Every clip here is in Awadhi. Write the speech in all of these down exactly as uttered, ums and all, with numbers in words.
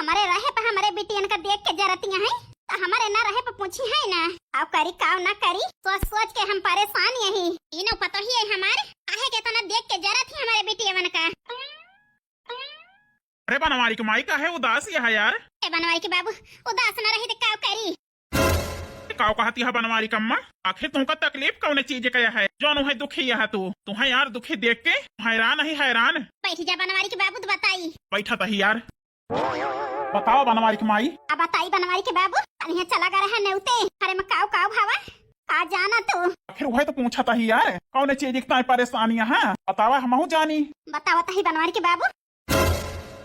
हमरे रहे पे हमरे बिटियन का देख के जरतिया हैं, तो हमरे ना रहे पे पूछी है ना। काव करी, काव ना करी, सोच सोच के हम परेशान यही। इनो पतोही है हमार, काहे के इतना देख के जरत ही हमरे बिटियवन का। अरे बनवारी के माई, काहे उदास यह यार? ए बनवारी के बाबू, उदास ना रही तो काव करी? काव कहती है बनवारी कम्मा? आखिर तुमका तकलीफ कौन चीज का है, जौन है दुखी यह तू? तुम्हें यार दुखी देख के हैरान ही हैरान। बैठ जा बनवारी के बाबू, तो बताई। बैठा तही यार। बतावा बनवारी के माई। अब बताई बनवारी के बाबू, तनिया चला गा रहा नेवते, अरे मैं काव काव भावा, का जाना तू? आखिर वही तो पूछा तही यार, कौन चीज इतना परेशानी है? बतावा, हमहू जानी। बतावा तही बनवारी के बाबू।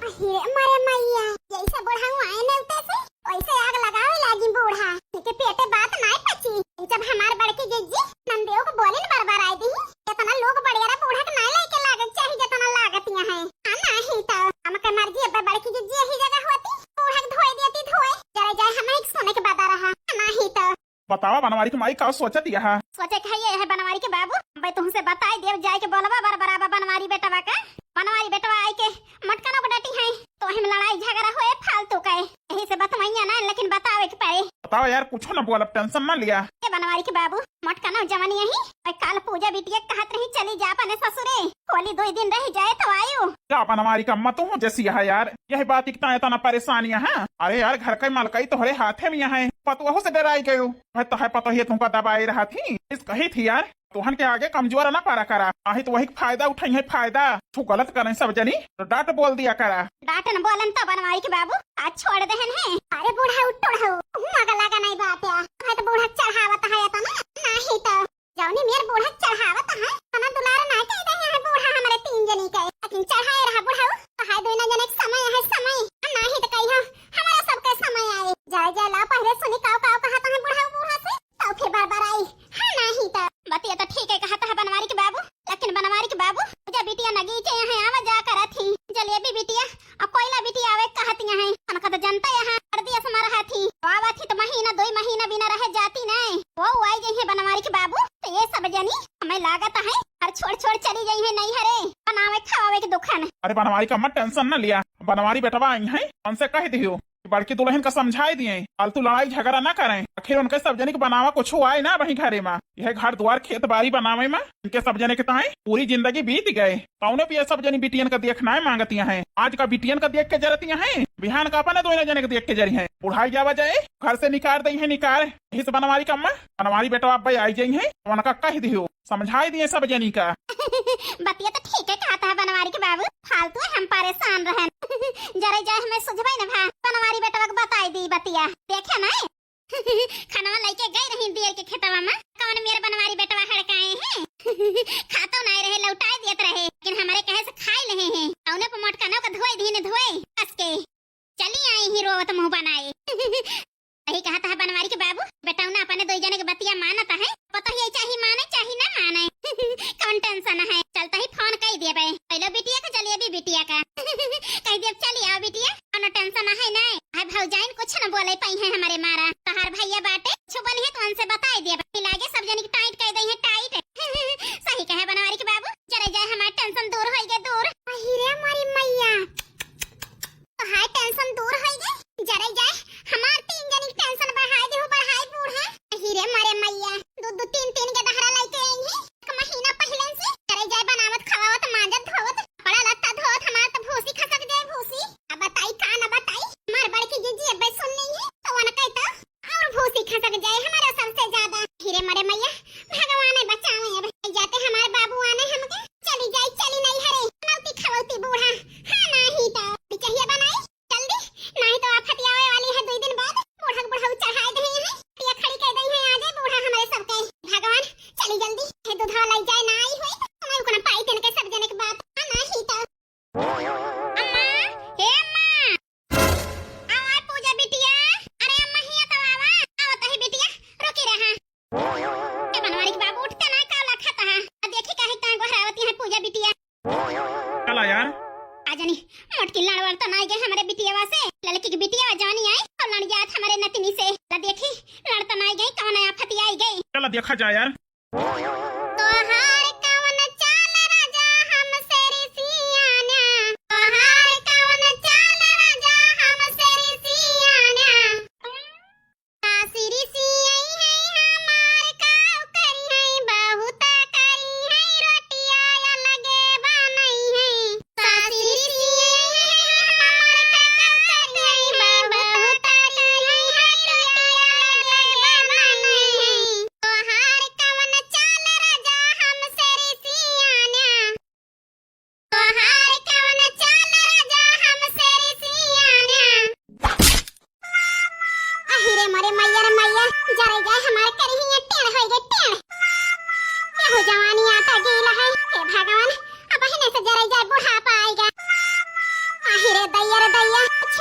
अरे मरे मैया, जैसे बुढ़ऊ आए नेवते से, वैसे आग लगावे लागी बूढ़ा। इनके पेटे बात नाय पची। जब हमार बड़की जिज्जी नंदेव को बोलिन बरबराई दी, इतना लोग बड़ेरा बूढ़ा के नाय लेके लागत चाही, जितना लागत यहाँ है। आ नाही तो हमके मर्जी, अब बड़की जिज्जी यही जगह होती, बूढ़ा के धोए देती धोए, जरा जाए हमें एक सोने के बदा रहा। नाही तो बतावा बनवारी के माई, का सोचत यह? सोचे के है ये है बनवारी के बाबू, भाई तुमसे बताई देव, जाए के बोलबा बरबराबा बनवारी बेटवा का। बनवारी बेटवा आई के मटकनों को डटी है, तो हम लड़ाई झगड़ा होए फालतू का है। यही से बतवैया ना, लेकिन बतावे के पड़े। बतावा यार, कुछ ना बोलब, टेंशन ना लिया। ए बनवारी के बाबू, मटकनों जवानी यही, और काल पूजा बिटिया कहत रही चली जा अपने ससुरे, होली दो दिन रह जाए तो आयु। का बनवारी का मत हूँ जैसी है यार, यही बात इतना इतना परेशानी है। अरे यार, घर का मलकई तोहरे हाथे में है, पतोहू से डराई गयो। भाई तो है पतोहिए तुमका दबाए रहा थी, इस कही थी यार, तोहन के आगे कमजोर ना पड़ा करा, आही तो वही फायदा उठाई है, फायदा। तू गलत करें सब जनी, तो डांट बोल दिया करा। डांट न बोलन तो बनवारी के बाबू, आज छोड़ देहन है। अरे बूढ़ा उठ, बूढ़ा हूँ, मगला का नहीं बात है। है तो बूढ़ा चढ़ावत है तो ना, नाही तो जौनी मेर बूढ़ा चढ़ावत है, तना दुलार ना कह दे है बूढ़ा हमरे तीन जनी के, लेकिन चढ़ाए रहा बूढ़ा, तो है दोनों जने के समय है समय, नाही तो कहियो हमारा सबके समय आए। जाए जाए ला पहले सुनी काव काव कहत है बूढ़ा बूढ़ा से, तो फिर बरबराई। हाँ, नाही तो। बतिया तो ठीक है कहत है बनवारी के बाबू, लेकिन बनवारी के बाबू, जब बिटिया नगीचे यहाँ आवा जा करत ही, जलेबी बिटिया और कोयला बिटिया आवे कहत यहाँ है, उनका तो जनता यहाँ कर दिया समार हाथी। आवा थी तो महीना दो महीना बिना रहे जाती नहीं। वो आई गई है बनवारी के बाबू, तो ये सब जनी हमें लागत है और छोड़ छोड़ चली गई है नहीं हरे बनावे खावे के दुखन। अरे बनवारी का मत टेंशन न लिया, बनवारी बेटवा आई है, उनसे कह दियो। बड़की दुल्हन का समझाई दिए, फालतू लड़ाई झगड़ा ना करें। आखिर उनके सब जने के बनावा कुछ आए ना वही घरे में। यह घर द्वार खेत बाड़ी बनावे में इनके सब जने के ताई पूरी जिंदगी बीत गए। कौनो भी ये सब जनी बिटियन का देखना है मांगती हैं। आज का बिटियन का देख के जरती हैं, बिहान का अपने दोनों जने के देख के जरी हैं। बुढ़ाई जावा जाए, घर से निकार दई है निकार। यही से बनवारी का अम्मा, बनवारी बेटवा अब्बे आई जाई हैं, उनका कह दियो। समझाई दिए सब जनी का। बतिया तो ठीक है कहत है बनवारी के बाबू, फालतू है हम परेशान रहन। जरे जाए हमें सुझबे न भा, बनवारी बेटवा के बताई दी बतिया। देखे ना, खनवा लइके गई रही दियर के खेतवा में, कौन मेर बनवारी बेटवा हड़काए हैं। खातो नाय रहे, लौटाए दियत रहे, लेकिन हमरे कहे से खाए लेहे हैं। कौने पे मोटकनो का धोए दीन धोए कस के। चली आई ही रोवत मुँह बनाए। यही कहत है बनवारी के बाबू, बेटौना अपने दो जने के बतिया मानत है, पता ही चाही माने चाही ना माने। कौन टेंशन है, चलता ही फोन कई देबे, पहले बिटिया का चलिए अभी बिटिया का। कह देब चली आओ बिटिया, कौनो टेंशन है ना। है भौजाइन कुछ न बोले पाई है हमारे मारा, तहार भैया बाटे छुपन है तो उनसे बताई देबे, लागे सब जने की टाइट कह दई है टाइट। सही कहे बनवारी के बाबू, जरे जाए हमार टेंशन दूर होई गए दूर। अही रे हमारी मैया, तोहार टेंशन दूर होई गए, जरे जाए हमार तीन जनी के टेंशन बढ़ाई देहु, बढ़ाई बूढ़ा। अही रे मारे मैया, दो दो तीन तीन के दहरा लइके आई है, एक महीना पहले से। जरे जाए बनावत खवावत मांजत धोवत कपड़ा लत्ता धोवत हमार त भूसी खसक जाए भूसी। अब बताई का न बताई, हमार बड़की जीजी अबे सुन नहीं है तो उनके तो और भूसी खसक जाए हमारा सबसे ज्यादा। अही रे मारे मैया, भगवान बचावे, अब जाते हमार बाबू आने हमके, चली जाई चली नहीं हरे, नौती खवौती बूढ़ा। हाँ नाही तो बिचहिया बनाई जल्दी, नाही तो आफत आवे वाली है दो दिन बाद। बूढ़ा के बुढ़ऊ चढ़ाए दे हैं, पिया खड़ी कह दई है, आ जाए बूढ़ा हमारे सबके। भगवान चली जल्दी, हे दूधवा लाई जाए ना आई हुई, हमारे को ना पाई देने के सब जने के बाप। हाँ नाही तो। अम्मा, हे अम्मा। आवा पूजा बिटिया। अरे अम्मा हिया तो आवा। आवा तही बिटिया, रुकी रहा। ए बनवारी के बाबू उठते ना, का लखत है? आ देखी काहे तां गोहरावती है पूजा बिटिया। चला यार। आ जानी, मोटकी लड़वड़ तो ना गए हमारे बिटियावा से। लड़की की बिटियावा जानी आई, और लड़ जात हमारे नतनी से। ला देखी, लड़ तो ना गई, कौन आफत आई गई। चला देखा जाए यार। तोहार कवन चाल राजा हमसे रिसियाना, तोहार कवन चाल राजा हमसे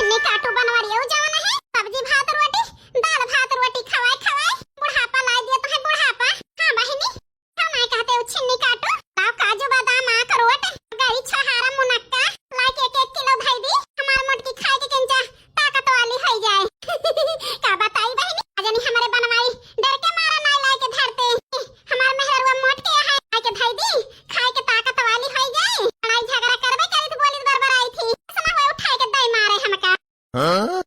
छिन्नी काटू बनवरियो जवन है, सब्जी भात रोटी, दाल भात रोटी खवाए खवाए बुढ़ापा लाई दिया तो है बुढ़ापा। हाँ बहिनी, हम नहीं कहते उ छिन्नी काटू, लाओ काजू बादाम अखरोट, गरी छोहारा मुनक्का, लाई के एक एक किलो धई दी, हमार मोटकी खाए के किंचा ताकत वाली हो जाए। का बताई बहिनी, आज नहीं हमारे बनवाई डर के मारे नाई लाई के धरते, हमार मेहररुआ मोट के है, लाई के धई दी, खाए के ताकत वाली हो जाए। लड़ाई झगड़ा करबे करी तो बोली बरबर आई थी, ऐसा ना होए उठाए के दई मारे हमका। हाँ?